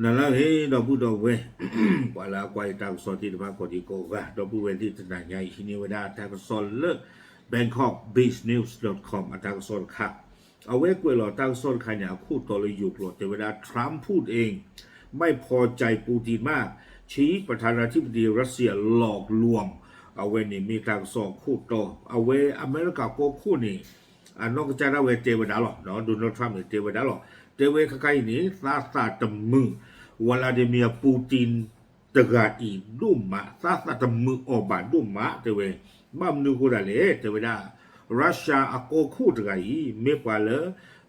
နလၢအဂ့ၤ ဒီပုၢ်ဒီဝဲၢ် ပှၤလၢအကွၢ်ယတၢ်ကစီၣ်သ့ၣ်တဖၣ်ကိးဒံကိးဂၤ ဒီပုၢ်ဝဲၢ်သ့ၣ်တနၤညါအံၤ ဟံးန့ၢ်ဝဲဒၣ်တၢ်ကစီၣ်လၢ Bangkok Biz News dot com အတၢ်ကစီၣ်တခါ, အဝဲကွဲးလီၤတၢ်ကစီၣ်တခါန့ၣ် အခိၣ်တီလၢယိၤကျိာ်တဲဝဲဒၣ် Trump ဖူၣ်တအ့ၣ် ไม่พอใจปูตินมาก ชี้ประธานาธิบดีรัสเซียหลอกลวง အဝဲန့ၣ်မ့ၢ်တၢ်ကစီၣ်အခိၣ်တီ, အဝဲအမဲရကၤကီၢ်ခိၣ်န့ၣ် အနီၢ်ကစၢ်ဒၣ်ဝဲတဲဝဲဒၣ်လီၤ, Donald Trump န့ၣ်တဲဝဲဒၣ်လီၤ, တဲဝဲခဲခါအံၤန့ၣ် သးသးတမုာ် Vladimir Putin တဂၤအံၤဒိၣ်မး, သးသးတမုာ်အီၤဘၣ်ဒိၣ်မး တဲဝဲ, ဘၣ်မနုၤအဃိဒၣ်လဲၣ် တဲဝဲဒၣ် Russia အကီၢ်ခိၣ်တဂၤအံၤ မ့ၢ်ပှၤလၢ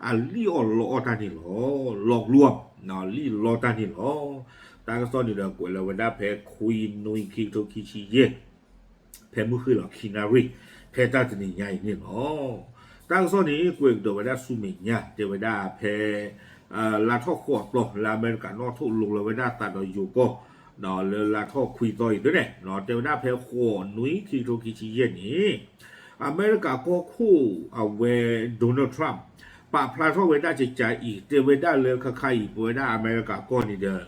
အလံၣ်အီၣ်လီအီၣ်တၢ်န့ၣ်လီၤ, လီၤကလူး, လံၣ်လီတၢ်န့ၣ်လီၤ. တၢ်ကစီၣ်န့ၣ်ဒီးကွဲးလီၤဝဲဒၣ်ဖဲခွံနွံခံကထိခံဆံယဲၢ် ဖဲမုၢ်ဃ့ၢ်လီၤခံနၣ်ရံၣ် ဖဲတၢ်တနံၤညါအံၤန့ၣ်လီၤ. တၢ်ကစီၣ်န့ၣ် ကွဲးကဒီးဝဲဒၣ်ဆူမဲာ်ညါ တဲဝဲဒၣ်ဖဲ လါထီၣ်ဃိးသီလၢအမဲရကၤနီၣ်ထိၣ်လိၤလီၤဝဲဒၣ်သးဒီးယိၤကီၢ် လၢလါထီၣ်ခွံသီအံၤသ့ၣ်န့ၣ် တဲဝဲဒၣ်ဖဲဃိးနွံခံကထိခံဆံယဲၢ်န့ၣ် အမဲရကၤကီၢ်ခိၣ်အဝဲ Donald Trump ပာ်ဖျါထီၣ်ဝဲဒၣ်ကကးအံၤ တဲဝဲဒၣ်လၢခဲခါအံၤ ပဝဲဒၣ်အမဲရကၤကီၢ်န့ၣ်ဒီး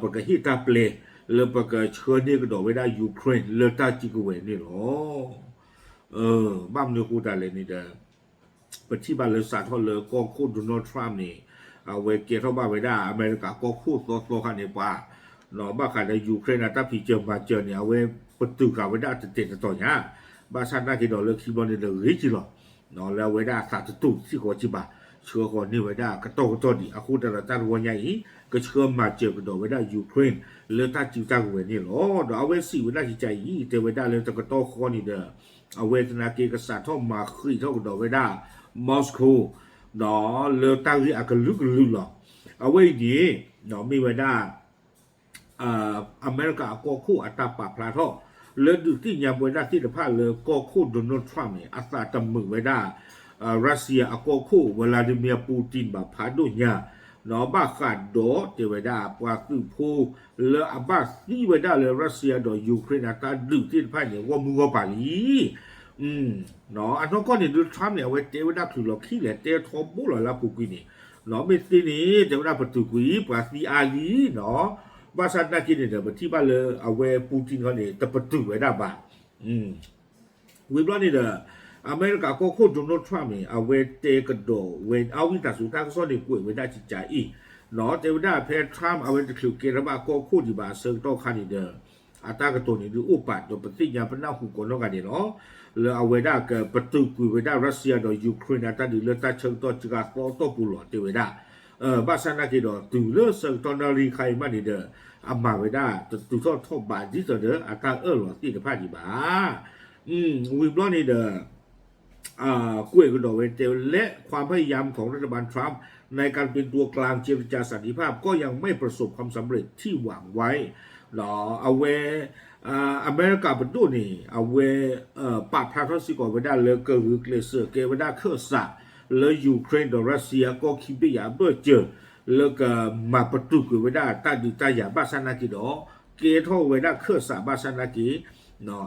ပကဟ့ၣ်တၢ်ပျဲ လၢပကဆှၢန့ၢ်ကဒီးဝဲဒၣ် Ukraine လၢတၢ်စုကဝဲၤန့ၣ်လီၤ. ဘၣ်မနုၤအဃိတၢ်လဲၣ်န့ၣ်ဒီး ပထံၣ်ဘၣ်လၢစးထီၣ်လၢကီၢ်ခိၣ် Donald Trump န့ၣ် အဝဲကဲထီၣ်ဘၣ်ဝဲဒၣ်အမဲရကၤကီၢ်ခိၣ်သီသီခါန့ၣ် ပှၤ ဘၣ်ဃးဒီး Ukraine အတၢ်ဖံးစၢၤမၤစၢၤန့ၣ် အဝဲပတုာ်ဃာ်ဝဲဒၣ်တတဲာ်တတီၤညါ, ဘၣ်ဆၣ်သနာ်က့ဒီးလၢခံဘျီန့ၣ်ဒီးဂ့ၤက့ၤလီၤ လၢအဝဲဒၣ်အသးတတူာ်စ့ၢ်ကီးက့ၤဘၣ်, ဆှၢဃီၤန့ၢ်ဝဲဒၣ်ကတီၢ်ကတီၢ်ဒံး အဃိသတးဒီးတၢ်တဝီညါအံၤ ကဆှၢမၤစၢၤကဒီးဝဲဒၣ် Ukraine လၢတၢ်စုတၢ်ကဝဲၤန့ၣ်လီၤ. ဒီးအဝဲစံးဝဲဒၣ်ကကးအံၤ တဲဝဲဒၣ်လၢတကတီၢ်ဃီန့ၣ်ဒီး အဝဲသနာ်က့ကစးထီၣ်မၤဃံးထီၣ်ကဒီးဝဲဒၣ် Moscow ဒီးလၢတၢ်ဂ့ၢ်အကလုာ်ကလုာ်လီၤ. အဝဲအံၤန့ၣ် မ့ၢ်ဝဲဒၣ် အမဲရကၤအကီၢ်ခိၣ်အတၢ်ပာ်ဖျါထီၣ် လၢဒုးသ့ၣ်ညါပဝဲဒၣ်သ့ၣ်တဖၣ်လၢကီၢ်ခိၣ် Donald Trump န့ၣ် အသးတမုာ်ဝဲဒၣ် Russia အကီၢ်ခိၣ် Vladimir Putin ဘၣ်ဖးဒိၣ်ညါ, ဒီးဘၣ်ဃးဒီးတဲဝဲဒၣ်ပှၤသုးဖိ လၢအဘၣ်သံဝဲဒၣ်လၢ Russia ဒီး Ukraine အတၢ်ဒုးသ့ၣ်တဖၣ်န့ၣ် ဂီၢ်မုၢ်ဂီၢ်ပၤလံ အနီၢ်ကီၢ်န့ၣ် Donald Trump န့ၣ် အဝဲတဲဝဲဒၣ်ချုးလီၤခံလဲၣ် တဲထီဘိလီၤလၢအပူၤကွံာ်န့ၣ်, မ့ၢ်သ့န့ၣ် တဲဝဲဒၣ်ပတုာ်ကွံာ် ပှၤသံအါလံနီၤ, ဘၣ်ဆၣ်သနာ်က့န့ၣ်ဒီး ပထံၣ်ဘၣ်လၢအဝဲ Putin ခီန့ၣ် တပတုာ်ဝဲဒၣ်ဘၣ်. ဝံၤဘျီန့ၣ်ဒီး အမဲရကၤကီၢ်ခိၣ် Donald Trump န့ၣ် အဝဲတဲကဒီးဝဲ အဝံသးစူၤ တၢ်ကစီၣ်န့ၣ်ကွဲးဝဲဒၣ်ကကးအံၤ, တဲဝဲဒၣ်ဖဲ Trump အဝဲတချုးကဲထီၣ်ဘၣ်ကီၢ်ခိၣ်ဒံးဘၣ်အဆၢကတီၢ်ခါန့ၣ်ဒီး အတၢ်ကတိၤန့ၣ်ဒုးအိၣ်ပာ်ဒီးပသ့ၣ်ညါပနၢ်ဟူကိးနီၢ်ဂၤဒဲးလီၤ. လၢအဝဲဒၣ်ကပတုာ်ကွံာ်ဝဲဒၣ် Russia ဒီး Ukraine အတၢ်ဒုးလၢတၢ်ဆၢကတီၢ်စှၤသီအတီၢ်ပူၤလီၤ တဲဝဲဒၣ်. ဘၣ်ဆၣ်သနာ်က့ဒီး တုၤလၢဆၢကတီၢ်နၣ်ရံၣ်ခါအံၤမးန့ၣ်ဒီး အမၤဝဲဒၣ်တတုၤထီၣ်ထီၣ်ဘးဒ်သိးဒီးအတၢ်အၢၣ်လီၤသ့ၣ်တဖၣ်ဒံးဘၣ်. ဝံၤဘျီန့ၣ်ဒီး ကွဲးကဒီးဝဲတဲလၢ ความพยายามของรัฐบาลทรัมป์ในการเป็นตัวกลางเจรจาสันติภาพก็ยังไม่ประสบความสำเร็จที่หวังไว้ အဝဲ အမဲရကၤပဒိၣ်န့ၣ် အဝဲ ပာ်ဖျါထီၣ်စ့ၢ်ကီးဝဲဒၣ်လၢကဂုာ်ကျဲးစၢးကဲဝဲဒၣ်ခၢၣ်စး လၢ Ukraine ဒီး Russia ကီၢ်ခံဘ့ၣ်ယၤအဘၢၣ်စၢၤ လၢကမၤပတုာ်ကွံာ်ဝဲဒၣ်တၢ်ဒုးတၢ်ယၤဘၣ်ဆၣ်သနာ်က့ဒီး ကဲထီၣ်ဝဲဒၣ်ခၢၣ်စးဘၣ်ဆၣ်သနာ်က့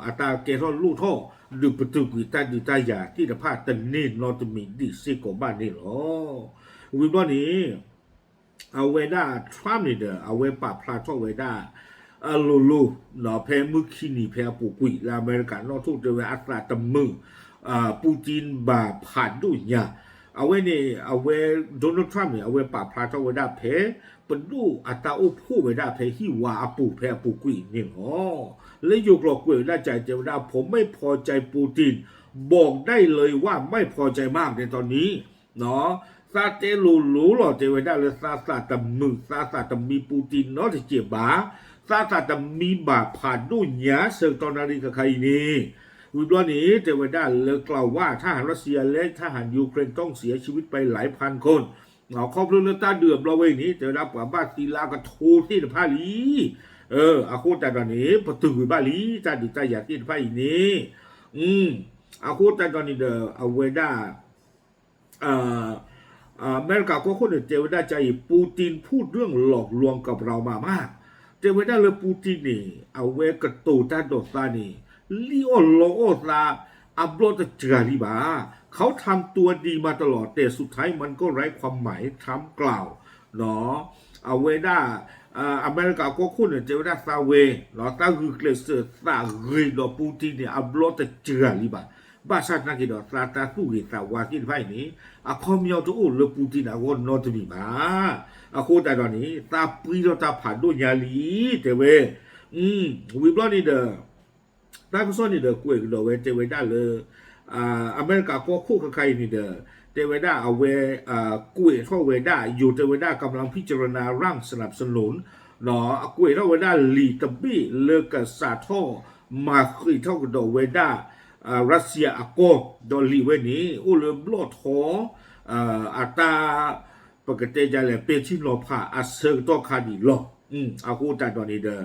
အတၢ်ကဲထီၣ်လိၣ်ထီၣ် ဒုးပတုာ်ကွံာ်တၢ်ဒုးတၢ်ယၤသ့ၣ်တဖၣ်တန့ၢ်နီတမံၤဒံးစ့ၢ်ကီးဘၣ်န့ၣ်လီၤ. ဝံၤဘျီန့ၣ် အဝဲဒၣ် Trump န့ၣ်ဒီး အဝဲပာ်ဖျါထီၣ်ဝဲဒၣ် အလိၤလိၤ ဖဲမုၢ်ခံနံၤဖဲအပူၤကွံာ် လၢအမဲရကၤနီၣ်ထိၣ်တဲဝဲအသးတမုာ် Putin ဘၣ်ဖးဒိၣ်ညါ အဝဲန့ၣ် အဝဲ Donald Trump န့ၣ် အဝဲပာ်ဖျါထီၣ်ဝဲဒၣ်ဖဲ ပဒိၣ်အတၢ်အိၣ်ဖှိၣ်ဝဲဒၣ်ဖဲဟံၣ်ဝါအပူၤဖဲအပူၤကွံာ်န့ၣ်လီၤ. လၢယိၤကျိာ်ကွဲးဝဲဒၣ်ကတဲဝဲဒၣ် ผมไม่พอใจปูติน บอกได้เลยว่าไม่พอใจมากในตอนนี้ သးတဲလိၤလိၤလီၤ တဲဝဲဒၣ်လၢသးသးတမုာ် သးသးတမံ Putin နီတစဲးဘၣ်, သးသးတမံဘၣ်ဖးဒိၣ်ညါ ဆၢကတီၢ်နၣ်ရံၣ်ခါခါအံၤန့ၣ်, ဝံၤဘျီန့ၣ် တဲဝဲဒၣ်လၢကျးဝါ ทหารรัสเซีย และทหารยูเครนต้องเสียชีวิตไปหลายพันคน ခီဖျိလၢတၢ်ဒုးအဘျီဝဲအံၤန့ၣ် တဲဝဲဒၣ်ပှၤဘၣ်သံလၢအကထိသ့ၣ်တဖၣ်လံ. အဃိသတးဒီးန့ၣ် ပတုာ်ကွံာ်ဘၣ်လံ တၢ်ဒုးတၢ်ယၤသ့ၣ်တဖၣ်အံၤန့ၣ်, အဃိသတးဒီးန့ၣ်ဒီး အဝဲဒၣ် အမဲရကၤကီၢ်ခိၣ်န့ၣ် တဲဝဲဒၣ်ကါအံၤ Putin พูดเรื่องหลอกลวงกับเรามามาก တဲဝဲဒၣ်လၢ Putin န့ၣ် အဝဲကတိၤတၢ်ဒီးသးန့ၣ် လံၣ်အီၣ်လီအီၣ်သး အဘျီတစှၤလံဘၣ်. เขาทำตัวดีมาตลอด แต่สุดท้ายมันก็ไร้ความหมาย Trump กล่าว เนาะ အဝဲဒၣ် အမဲရကၤကီၢ်ခိၣ်န့ၣ် တဲဝဲဒၣ်သးဝဲ သးဂုာ်ကျဲးစၢးသးဂ့ၤဒီး Putin န့ၣ် အဘျီတစှၤလံဘၣ်. ဘၣ်ဆၣ်သနာ်က့ဒီး သးတၢ်သူၣ်ဂ့ၤသးဝါသ့ၣ်တဖၣ်အံၤန့ၣ် အခီပညီတအိၣ်လၢ Putin အဂီၢ်နီတမံၤဘၣ်. အဃိသတးဒီးန့ၣ် သးပှံထီၣ်တၢ်ဖးဒိၣ်ညါလံ တဲဝဲ ဝံၤဘျီန့ၣ်ဒီး တၢ်ကစီၣ်န့ၣ်ဒီး ကွဲးကဒီးဝဲတဲဝဲဒၣ်လၢ အမဲရကၤကီၢ်ခိၣ်ခဲခါအံၤန့ၣ်ဒီး တဲဝဲဒၣ်အဝဲ ကွဲးထီၣ်ဝဲဒၣ် ယိၤတဲဝဲဒၣ် กำลังพิจารณาร่างสนับสนุน အကွဲးထီၣ်ဝဲဒၣ်လံာ်တဘ့ၣ်လၢကစးထီၣ်မၤဃံးထီၣ်ကဒီးဝဲဒၣ် Russia အကီၢ် ဒီးလံာ်ဝဲန့ၣ် အိၣ်လၢဘျီၣ်ထီ အတၢ် ပကတဲဒ်လဲၣ် ပဲာ်ထံနီၤဖးအဆၢကတီၢ်ခါဒံးလီၤ. အဃိသတးဒီးန့ၣ်ဒီး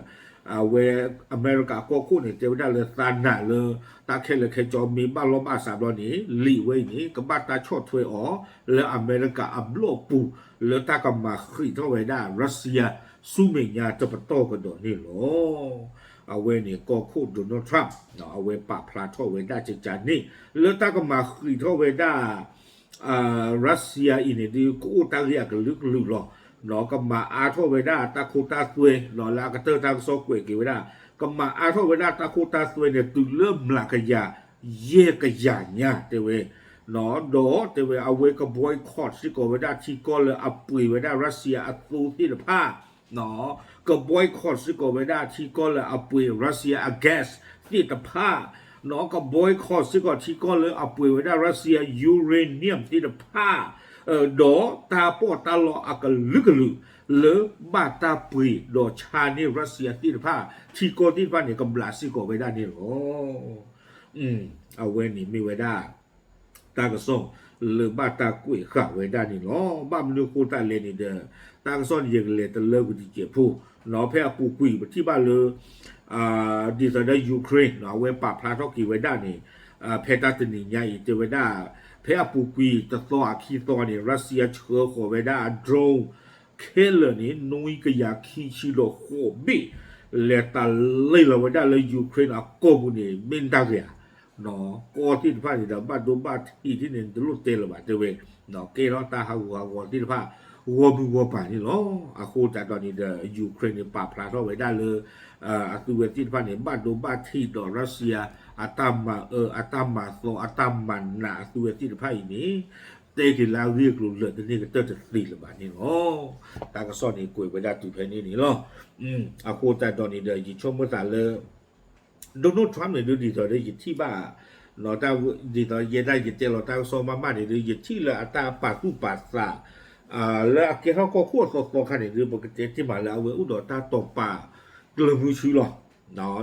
အဝဲအမဲရကၤကီၢ်ခိၣ်န့ၣ် တဲဝဲဒၣ်လၢသးနာ်လၢ တၢ်ခဲလၢာ်ခဲဆ့မ့ၢ်ဘၣ်လီၢ်ဘၣ်စးဘျီန့ၣ် လံာ်ဝဲအံၤန့ၣ် ကဘၣ်တၢ်ဆီၣ်ထွဲအီၤ လၢအမဲရကၤအဘျီၣ်ပူၤ လၢတၢ်ကမၤဃံးထီၣ်ဝဲဒၣ် Russia ဆူမဲာ်ညါတပတီၢ်ကဒီးန့ၣ်လီၤ. အဝဲန့ၣ်ကီၢ်ခိၣ် Donald Trump အဝဲပာ်ဖျါထီၣ်ဝဲဒၣ်ကကန့ၣ် လၢတၢ်ကမၤဃံးထီၣ်ဝဲဒၣ် Russia အံၤန့ၣ်ဒုး ကအိၣ်တၢ်ဂ့ၢ်အကလုာ်ကလုာ်လီၤ. ကမၤအါထီၣ်ဝဲဒၣ်တၢ်ခိတၢ်သွဲ လၢအကတၢၢ်တၢ်ကစီၣ်ကွဲးက့ၤဝဲဒၣ် ကမၤအါထီၣ်ဝဲဒၣ်တၢ်ခိတၢ်သွဲန့ၣ် တုၤလၢမျးကယၤ ယဲၢ်ကယၤညါတဲဝဲ ဒီးတဲဝဲအဝဲက boycott စ့ၢ်ကီးဝဲဒၣ်ထံကီၢ်လၢအပှ့ၤဝဲဒၣ် Russia အသိသ့ၣ်တဖၣ် က boycott စ့ၢ်ကီးဝဲဒၣ်ထံကီၢ်လၢအပှ့ၤ Russia အ gas သ့ၣ်တဖၣ် က boycott စ့ၢ်ကီးထံကီၢ်လၢအပှ့ၤဝဲဒၣ် Russia uranium သ့ၣ်တဖၣ် ဒီးတၢ်ပီးတၢ်လီအကလုာ်ကလုာ် လၢဘၣ်တၢ်ပှ့ၤဒီးဆါန့ၢ် Russia သ့ၣ်တဖၣ် ထံကီၢ်သ့ၣ်တဖၣ်န့ၣ် ကဘျးစ့ၢ်ကီးဝဲဒၣ်န့ၣ်လီၤ. အဝဲန့ၣ်မ့ၢ်ဝဲဒၣ် တၢ်ကစီၣ်လၢဘၣ်တၢ်ကွဲးဃာ်ဝဲဒၣ်န့ၣ်လီၤ. ဘၣ်မနုၤအဃိသတးလဲၣ်န့ၣ်ဒီး တၢ်ကစီၣ်န့ၣ် ယကလဲၤတလၢကွံာ်တစဲးဖိ ဖဲအပူၤကွံာ် ပထံၣ်ဘၣ်လၢ ဒ်သိးဒီး Ukraine အဝဲပာ်ဖျါထီၣ်က့ၤဝဲဒၣ်န့ၣ် ဖဲတၢ်တနံၤညါအံၤတဲဝဲဒၣ် ဖဲအပူၤကွံာ်တသီအခံသီန့ၣ် Russia ဆှၢဃီၤဝဲဒၣ်အ drone ခဲလၢာ်န့ၣ် နွံကယၤခံဆံဒီးဃိးဘ့ၣ် လဲၤတၢ်လံၣ်လီၤဝဲဒၣ်လၢ Ukraine အကီၢ်ပူၤန့ၣ် မ့ၢ်တၢ်ဂ့ၤဧါ ကီၢ်သ့ၣ်တဖၣ်န့ၣ်ဒီး ဘၣ်ဒိဘၣ်ထံးထံၣ်န့ၣ် တလိၣ်တဲလၢၤဘၣ်တဲဝဲ ကဲထီၣ်တၢ်ဟးဂူာ်ဟးဂီၤသ့ၣ်တဖၣ် ဂီၤမုၢ်ဂီၤပၤန့ၣ်လီၤ. အဃိသတးဒီးန့ၣ်ဒီး Ukraine န့ၣ် ပာ်ဖျါထီၣ်ဝဲဒၣ်လၢ အသုဝဲသ့ၣ်တဖၣ်န့ၣ် ဘၣ်ဒိဘၣ်ထံးဒီး Russia အတၢ်မၤအၢ အတၢ်မၤသီ အတၢ်မၤနးအသုဝဲသ့ၣ်တဖၣ်အံၤန့ၣ် တဲက့ၤလၢအဂ့ၢ်အကျိၤလၢာ်တန့ၢ်ကတၢၢ်တသ့လၢၤဘၣ်န့ၣ်လီၤ. တၢ်ကစီၣ်န့ၣ်ကွဲးဝဲဒၣ်တုၤဖဲန့ၣ်န့ၣ်လီၤ. အဃိသတးဒီးန့ၣ်ဒီး ယဆိကမိၣ်သးလၢ Donald Trump န့ၣ်ဒုး ဒ်သိးဒီးယထံၣ်ဘၣ် ဒ်သိးယဲဒၣ်ယတဲလီၤတၢ်ကစီၣ်မးမးန့ၣ်ဒုး ယထံၣ်လၢအတၢ်ပာ်သူၣ်ပာ်သး လၢအကဲထီၣ်ကီၢ်ခိၣ်အသီသီခါန့ၣ်ဒုး ပကတဲတ့ၢ်မးလၢအဝဲအိၣ်ဒီးတၢ်တိာ်ပာ်ကျၢၤမုဆူလီၤ.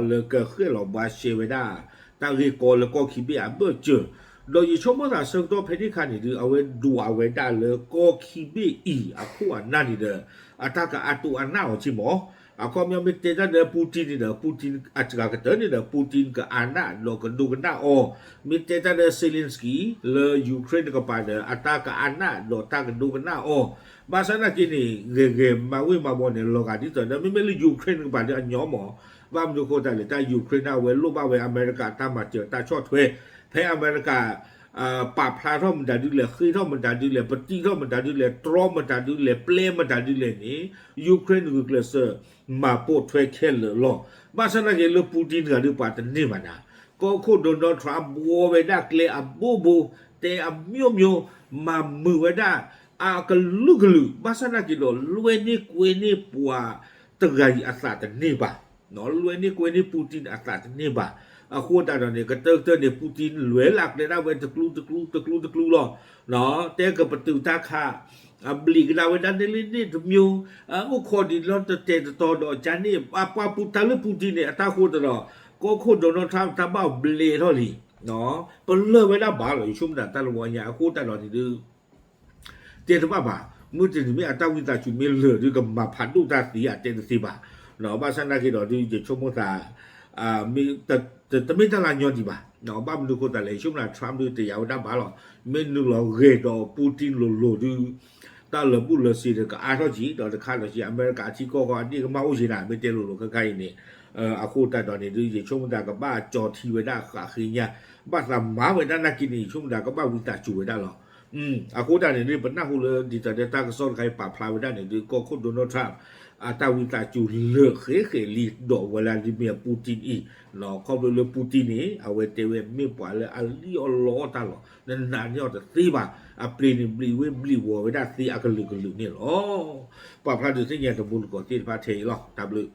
လၢကဃဲၣ်လီၤဘှါရှဲဝဲဒၣ် တၢ်ဂ့ၢ်ကီလၢကီၢ်ခံဘ့ၣ်အဘၢၣ်စၢၤ ဒီးယဆိကမိၣ်သးဆၢကတီၢ်ဖဲန့ၣ်ခါန့ၣ်ဒုး အဝဲဒွးဝဲဒၣ်လၢကီၢ်ခံဘ့ၣ်အံၤအခိၣ်အနၢ်န့ၣ်ဒီး အတၢ်ကအါတိအနၢ်အီၤက့မး အခီပညီမ့ၢ်တဲတၢ်ဒီး Putin န့ၣ်ဒီး Putin အစှၤကတၢၢ်န့ၣ်ဒီး Putin ကအါနၢ်ဒီးကဒိကနၣ်အီၤ, မ့ၢ်တဲတၢ်ဒီး Zelensky လၢ Ukraine တကပၤဒီး အတၢ်ကအါနၢ်ဒီးတၢ်ကဒိကနၣ်အီၤ, ဘၣ်ဆၣ်သနာ်က့န့ၣ် ဂဲၤဂဲၤမၤဝ့ၢ်မၤဘီန့ၣ် လီၤဂာ်ဒ်သိးဒီး မ့မ့ၢ်လၢ Ukraine တကပၤဒီးအညီမး, ဘၣ်မနုၤအဃိသတးလဲၣ် တၢ် Ukraine န့ၣ် အဝဲလိၣ်ဘၣ်ဝဲအမဲရကၤတၢ်မၤစၢၤတၢ်ဆီၣ်ထွဲ, ဖဲအမဲရကၤ ပာ်ဖျါထီၣ်မတၤဒုလဲၣ်, ဃ့ထီၣ်မတၤဒုလဲၣ်, ပတံထီၣ်မတၤဒုလဲၣ်, တြီမတၤဒုလဲၣ်, ပျဲမတၤဒုလဲၣ်န့ၣ် Ukraine ဂုာ်ကျဲးစၢးမၤပိာ်ထွဲခဲလၢာ်လီၤ. ဘၣ်ဆၣ်သနာ်က့လၢ Putin တဂၤဒုးပှၤတန့ၢ်ဘၣ်နၤ, ကီၢ်ခိၣ် Donald Trump ဘှီဝဲဒၣ်ကျဲအဘိဘိ, တဲအမျိုးမျိုး, မၤမုာ်ဝဲဒၣ် အကလုာ်ကလုာ်, ဘၣ်ဆၣ်သနာ်က့ဒီး လွဲန့ၢ်ကွဲန့ၢ်ပှၤတဂၤအံၤအသးတန့ၢ်ဘၣ် လွဲန့ၢ်ကွဲန့ၢ် Putin အသးတန့ၢ်ဘၣ်. အဃိသတးဒီးန့ၣ် ကတၢၢ်ကတၢၢ်န့ၣ် Putin လဲၤလၢအကျဲဒၣ်ဝဲတကျူတကျူတကျူတကျူလီၤ. တဲကပတုာ်တၢ်ခး အဘျံးကဒါဝဲဒၣ်န့ၣ်လံန့ၣ်တမျိုး, အိၣ်ခိးဒံးလီၤတတဲာ်တတီၤဒီးကန့ၣ် ပှၤပူၤတၢ်လၢ Putin န့ၣ် အတၢ်ဃိသတးဒီး ကီၢ်ခိၣ် Donald Trump တၢ်ဘၣ်ဘျဲးထီၣ်လံ ပလၢၢ်ဝဲဒၣ်ဘၣ်လီၤ ယဆိကမိၣ်တၢ်တၢ်လၢဝီညါ အဃိသတးဒီးန့ၣ်ဒုး တဲတဘၣ်ဘၣ်, မုၢ်တနံၤမ့ၢ်အတၢ်ဝံသးစူၤမ့ၢ်လၢာ်ဒုး ကမၤဖးဒိၣ်တၢ်သ့အတဲတသ့ဘၣ်. ဘၣ်ဆၣ်သနာ်က့ဒီးဒုး ယဆိကမိၣ်သး တမ့ၢ်တၢ်လၢညီဒံးဘၣ်. ဘၣ်မနုၤအဃိသတးလဲၣ် ယဆိကမိၣ်သး Trump ဒုးတယာ်ဝဲဒၣ်ဘၣ်လီၤ. မ့ၢ်နုာ်လီၤဂဲၤဒီး Putin လိၤလိၤဒုး တၢ်လၢာ်ဘူၣ်လၢာ်စ့ၤဒီးကအါထီၣ်ကံၤ ဒီးတခါဒီးကံၤ အမဲရကၤအထံကီၢ်ဃီအဒ့ၣ်ကမၣ်အိၣ်က့ၤနၤ မ့ၢ်တဲလိၤလိၤခဲခါအံၤန့ၣ်, အဃိသတးဒီးန့ၣ်ဒုး ယဆိကမိၣ်သးကဘၣ်ကၠီၤထံဝဲဒၣ်ဃးဃ့ညါ, ဘၣ်သးမၤဝဲဒၣ်နာ်က့န့ၣ် ယဆိကမိၣ်သးကဘၣ်ဝံသးစူၤဝဲဒၣ်လီၤ. အဃိတၢ်န့ၣ်ဒုး ပနၢ်ဟူလၢဒ်သိးဒီးတၢ်ကစီၣ်တခါအံၤပာ်ဖျါဝဲဒၣ်န့ၣ်ဒုး ကီၢ်ခိၣ် Donald Trump အတၢ်ဝံသးစူၤလၢာ်ဃဲးဃဲးလံဒီး Vladimir Putin အံၤ, ခီဖျိလၢ Putin န့ၣ် အဝဲတဲဝဲမ့ၢ်ပှၤလၢအလံၣ်အီၣ်လီအီၣ်တၢ်လီၤ, နနာ်န့ၢ်အီၤတသ့ဘၣ်, အပျ့ၤန့ၣ်ဘျံးဝဲဘျံးဝီၤဝဲဒၣ်သ့အကလုာ်ကလုာ်န့ၣ်လီၤ. ပာ်ဖျါဒုးသ့ၣ်ညါတမူတကိးသ့ၣ်တဖၣ်ထဲအံၤလီၤ. တၢ်ဘျုး